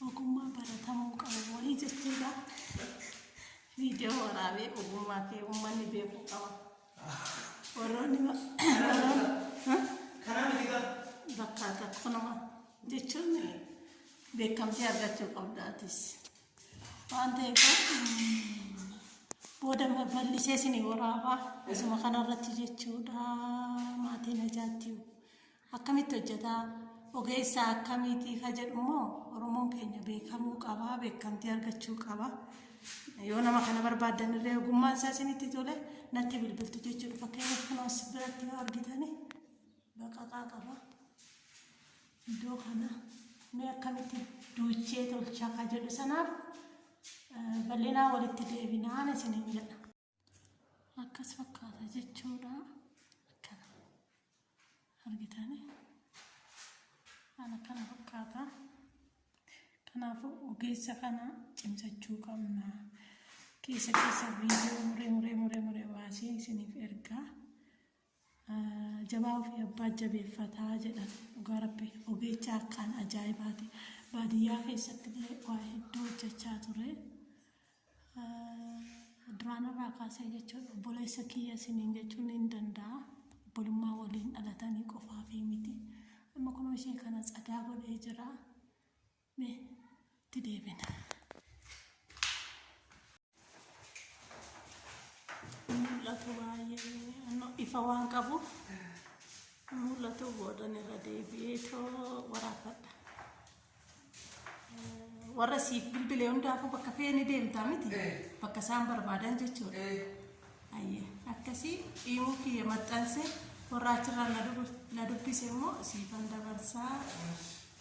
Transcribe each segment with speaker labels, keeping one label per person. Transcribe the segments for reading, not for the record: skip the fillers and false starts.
Speaker 1: Ogummaa baratamuu qabu wayii jechuudha. Viidiyoo waraabee ogummaa kee uummanni beekuu qaba. Warroonni warroonni
Speaker 2: Kanaa miti gaa.
Speaker 1: Bakka takkunuma jechuun beekamtii argachuu qabda atis. Waan ta'eef booda bal'isee isinii waraabaa isuma kanarratti jechuudha maatiin ajaa'ibsiisu. Akkamitti hojjetaa? Ogeessa akkamiitii ka jedhu immoo Oromoon keenya beekamuu qaba, beekamtii argachuu qaba. Yoo nama kana barbaaddan illee ogummaan isaa isinitti tole natti bilbiltu jechuudha. Fakkeenyaaf kun as biratti yoo argitani baqaqaa qaba. Iddoo kana mee akkamitti duuchee tolcha ka jedhu sanaaf bal'inaa walitti deebinaan isiniin jedha. Akkas fakkaata jechuudha. Akkana argitanii waan akkana fakkaata. Kanaafuu ogeessa kana cimsachuu qabna. Keessa keessa viidiyoo muree muree muree muree baasee isiniif ergaa. Jabaa ofii abbaa jabeeffataa jedhan dhugaa rabbi ogeecha akkaan ajaa'ibaati. Baadiyyaa keessatti illee waa hedduu hojjechaa ture. Duraan irraa kaasee jechuun obboleessa kiyya isiniin jechuun hin danda'a. Obbolummaa waliin dhalatanii qofaafii miti. Amma kunoo ishee kana tsadaa godhee jira. Mee itti deebina. Mul'atu baay'ee ifa waan qabuuf mul'atu boodan irra deebi'ee too waraabadha. Warra siif bilbile hundaafuu bakka feene deemtaa miti? Bakka isaan barbaadan jechuudha. Ayyee akkasii dhiimuu kiyya maxxanse warra achirraa na dubbise immoo siifan dabarsaa.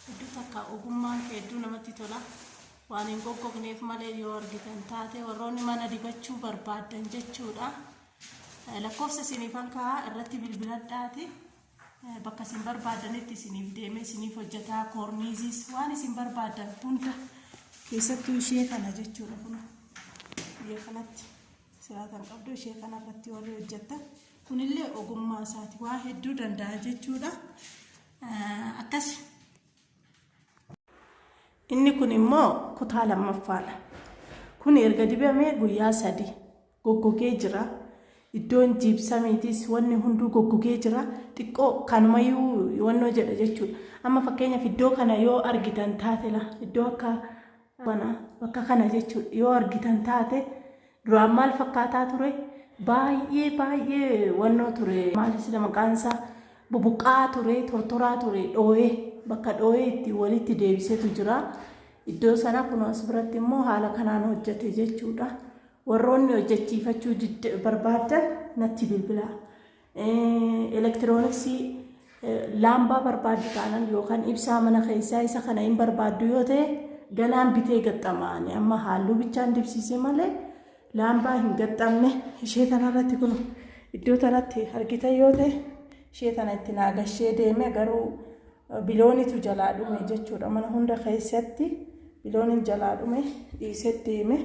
Speaker 1: Hedduu takka ogummaan kee hedduu namatti tola. Waan hin goggogneef malee yoo argitan taate warroonni mana dibachuu barbaaddan jechuudha. Lakkoofsa isiniifan kaa'aa irratti bilbiladhaati. Bakka isin barbaaddanitti isiniif deemee isiniif hojjetaa koorniiziis waan isin barbaaddan hunda keessattuu ishee kana jechuudha kun biyya kanatti siraatan qabdu ishee kana irratti warri hojjettan kunillee ogummaa isaati waa hedduu danda'a jechuudha akkasi. Inni kun immoo kutaa lammaffaadha. Kun erga dibamee guyyaa 3 goggogee jira. Iddoon jiibsamiitis wanni hunduu goggogee jira. Xiqqoo kanumayyuu wannoo jedha jechuudha. Amma fakkeenyaaf iddoo kana yoo argitan taate la iddoo akka kana bakka kana jechuudha yoo argitan taate duraan maal fakkaataa ture? Baay'ee baay'ee wannoo ture. Maal sila maqaan isaa bubuqqa'aa ture, tortoraa ture, dhoo'ee bakka dhoo'ee itti walitti deebisetu jira. Iddoo sana kun as biratti immoo haala kanaan hojjete jechuudha. Warroonni hojjechiifachuu barbaaddan natti bilbilaa. Elektirooniksii laambaa barbaaddu taanan yookaan ibsaa mana keessaa isa kana hin barbaaddu yoo ta'e ganaan bitee gaxxama. Ani amma halluu bichaan dibsiise malee laambaa hin gaxxamne. Ishee tanarratti kun iddoo tanatti argitan yoo ta'e ishee tana itti naagashee deeme garuu biloonitu jalaa dhume jechuudha. Mana hunda keessatti bilooniin jalaa dhume dhiisee deeme.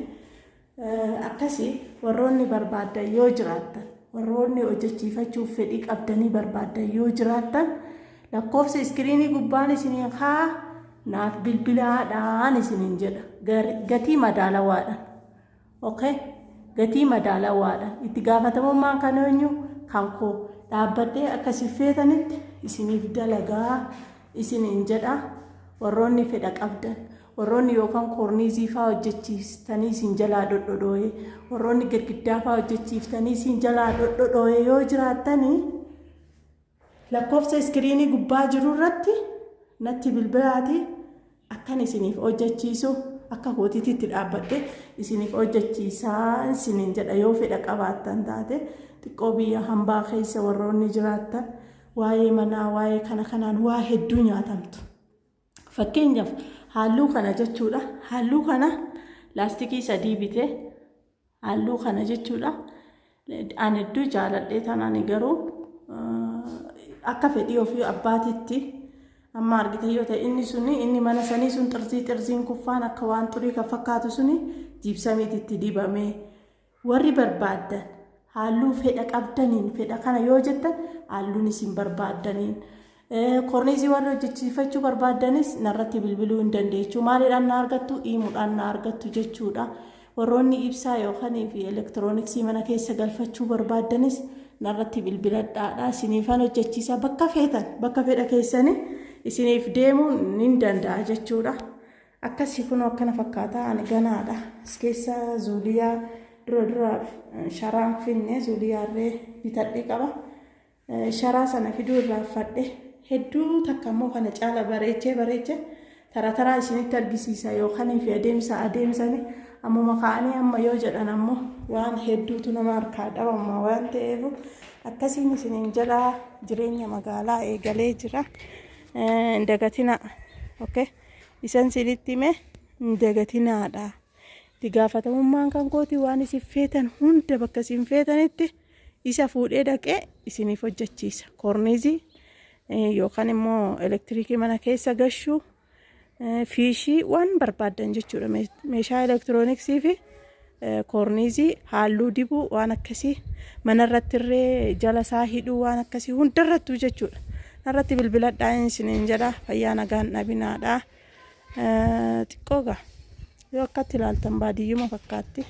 Speaker 1: Akkasi warroonni barbaaddan yoo jiraattan, warroonni hojjechiifachuuf fedhii qabdanii barbaaddan yoo jiraattan, lakkoofsa iskiriinii gubbaan isiniin kaa naaf bilbilaadhaan isiniin jedha. Gatii madaalawaadhaan. Okay? Gatii madaalawaadhaan. Itti gaafatamummaan kan eenyu kan koo dhaabbadhee akka isin feetanitti isiniif dalagaa isiniin jedha. Warroonni fedha qabdan. Warroonni yookaan koorniizii faa hojjechiiftanii isin jalaa dhodhodhoo'e, warroonni girgiddaa faa hojjechiiftanii isin jalaa dhodhodhoo'e yoo jiraattanii lakkoofsa iskiriinii gubbaa jiru irratti natti bilbilaati akkan isiniif hojjechiisu akka kootiitti dhaabbadhe isiniif hojjechiisaa isiniin jedha yoo fedha qabaattan taate xiqqoo biyya hambaa keessa warroonni jiraattan waa'ee manaa waa'ee kana kanaan waa hedduu nyaatamtu. Fakkeenyaaf halluu kana jechuudha. Halluu kana laastikii sadii bite halluu kana jechuudha. Ani hedduu jaaladhee tanaan garuu akka fedhii ofii abbaatitti amma argite yoo ta'e inni suni inni mana sanii sun xirzii xirziin kuffaan akka waan xurii kan fakkaatu suni jiibsamiititti dibamee Warri barbaaddan haalluu fedha qabdaniin fedha kana yoo jettan haalluun isin barbaaddaniin Korniizii warri hojjechiifachuu barbaaddanis narratti bilbiluu hin dandeechu. Maaliidhaan na argattu? Iimuudhaan na argattu jechuudha. Warroonni ibsaa yookaan fi elektirooniksii mana keessa galfachuu barbaaddanis narratti bilbiladhaadha. Isiniifan hojjechiisa bakka feetan bakka fedha keessanii isiniif deemuun nin danda'a jechuudha. Akkasii kunoo akkana fakkaata ani ganaadha. As keessa zuuliyaa dura duraaf sharaan finne zuuliyaarree bitadhe qaba. Sharaa sana fiduu irraanfadhe. Hedduu takka immoo kana caala bareechee bareeche tara taraa isinitti argisiisa yookaan fi adeemsa adeemsani ammuma ka'anii amma yoo jedhan ammoo waan hedduutu nama harkaa dhabama waan ta'eef akkasiin isiniin jedhaa jireenya magaalaa eegalee jira. Hin dagatinaa. Okay. Isan isinitti hime hin dagatinaadha. Itti gaafatamummaan kan kooti waan isin feetan hunda bakka isin feetanitti isa fuudhee dhaqee isiniif hojjechiisa. Koorniizii yookaan immoo elektiriikii mana keessa gashuu fiishii waan barbaaddan jechuudha. Meeshaa elektirooniksii fi koorniizii halluu dibuu waan akkasii manarratti illee jala isaa hidhuu waan akkasii hundarrattuu jechuudha. Narratti bilbiladhaa isiniin jedha fayyaa nagaan dhabinaadha. Xiqqoo gaa yoo akkatti ilaaltan baadiyyuma fakkaatti.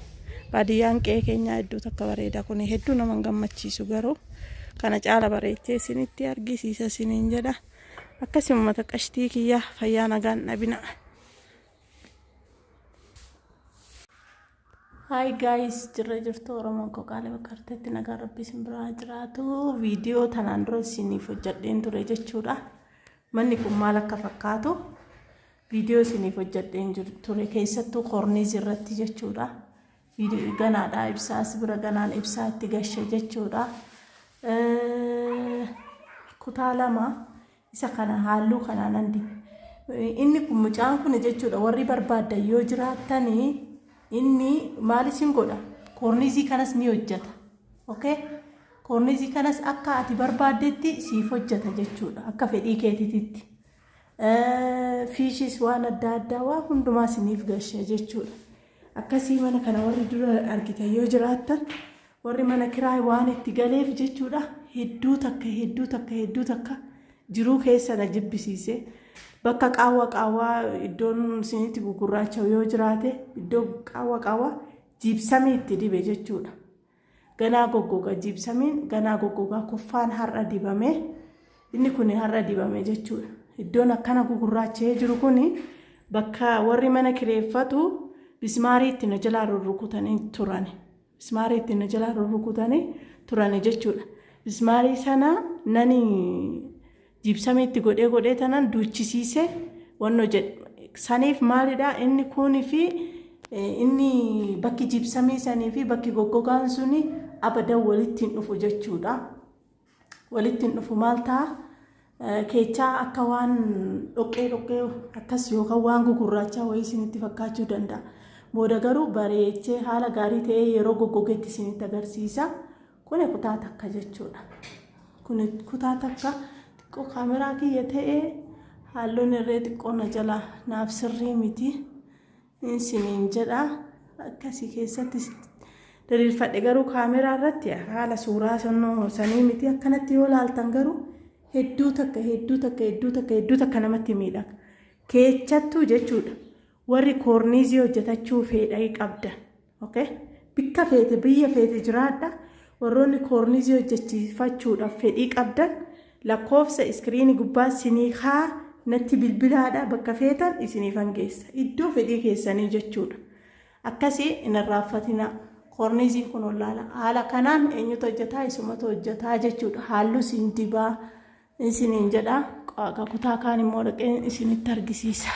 Speaker 1: Baadiyyaan qe'ee keenyaa hedduu takka bareeda kun hedduu nama hin gammachiisu garuu kana caala bareechee isinitti argisiisa isiniin jedha. Akkasuma mata qashtii kiyya fayyaa nagaan dhabina. Hi guys, jirra jirtu Oromoon koo qaalii bakka arteetti nagaa rabbii isin biraa jiraatu. Viidiyoo tanaan dura isiniif hojjedheen ture jechuudha. Manni kun maal akka fakkaatu viidiyoo isiniif hojjedheen ture keessattuu koorniizii irratti jechuudha. Viidiyoo ganaadha ibsaas bira ganaan ibsaa itti gashe jechuudha. Kutaa lama isa kana halluu kanaan andi. Inni kun mucaan kun jechuudha warri barbaaddan yoo jiraattanii inni maal isin godha koorniizii kanas ni hojjeta. Okay? Koorniizii kanas akka ati barbaaddetti siif hojjeta jechuudha akka fedhii keetiitti. Fiishis waan adda addaa waan hundumaa isiniif gasha jechuudha. Akkasii mana kana warri dura argitan yoo jiraattan warri mana kiraay waan itti galeef jechuudha hedduu takka hedduu takka hedduu takka jiruu keessa na jibbisiise. Bakka qaawwa qaawwaa iddoon isinitti gugurraacha'u yoo jiraate iddoo qaawwa qaawwaa jiibsamii itti dibe jechuudha. Ganaa goggoga jiibsamiin ganaa goggogaa kuffaan har'a dibame inni kun har'a dibame jechuudha. Iddoon akkana gugurraacha'ee jiru kun bakka warri mana kireeffatu bismaarii itti na jalaa rurrukutanii turan. Bismaarii itti na jalaa rurrukutanii turani jechuudha. Bismaarii sana nani jiibsamii itti godhee godhee tanan duuchisiise wanno jedhe. Saniif maalidha inni kunii fi inni bakki jiibsamii sanii fi bakki goggogaan suni abadan walitti hin dhufu jechuudha. Walitti hin dhufu maal ta'a? Keechaa akka waan dhoqqee dhoqqee akkas yookaan waan gugurraachaa wayii isinitti fakkaachuu danda'a. Booda garuu bareechee haala gaarii ta'ee yeroo goggogetti isinitti agarsiisa. Kuni kutaa takka jechuudha. Kuni kutaa takka xiqqoo kaameraa kiyya ta'ee halluun irree xiqqoo na jala naaf sirrii miti. Isiniin jedha akkasii keessatti diriirfadhe garuu kaameraa irratti haala suuraa sanii miti akkanatti yoo laaltan garuu hedduu takka hedduu takka hedduu takka hedduu takka namatti miidhaga. Keechattuu jechuudha warri koorniizii hojjetachuu fedhii qabdan. Okay? Bikka feete biyya feete jiraadha. Warroonni koorniizii hojjechiifachuudhaaf fedhii qabdan lakkoofsa iskiriinii gubbaa sinii kaa natti bilbilaadha bakka feetan isiniifan geessa. Iddoo fedhii keessanii jechuudha. Akkasii hin irraanfatinaa. Koorniiziin kun ollaala. Haala kanaan eenyutu hojjetaa? Isumatu hojjetaa jechuudha. Halluu isin dibaa isiniin jedha. Kutaa kaan immoo dhaqee isinitti argisiisa.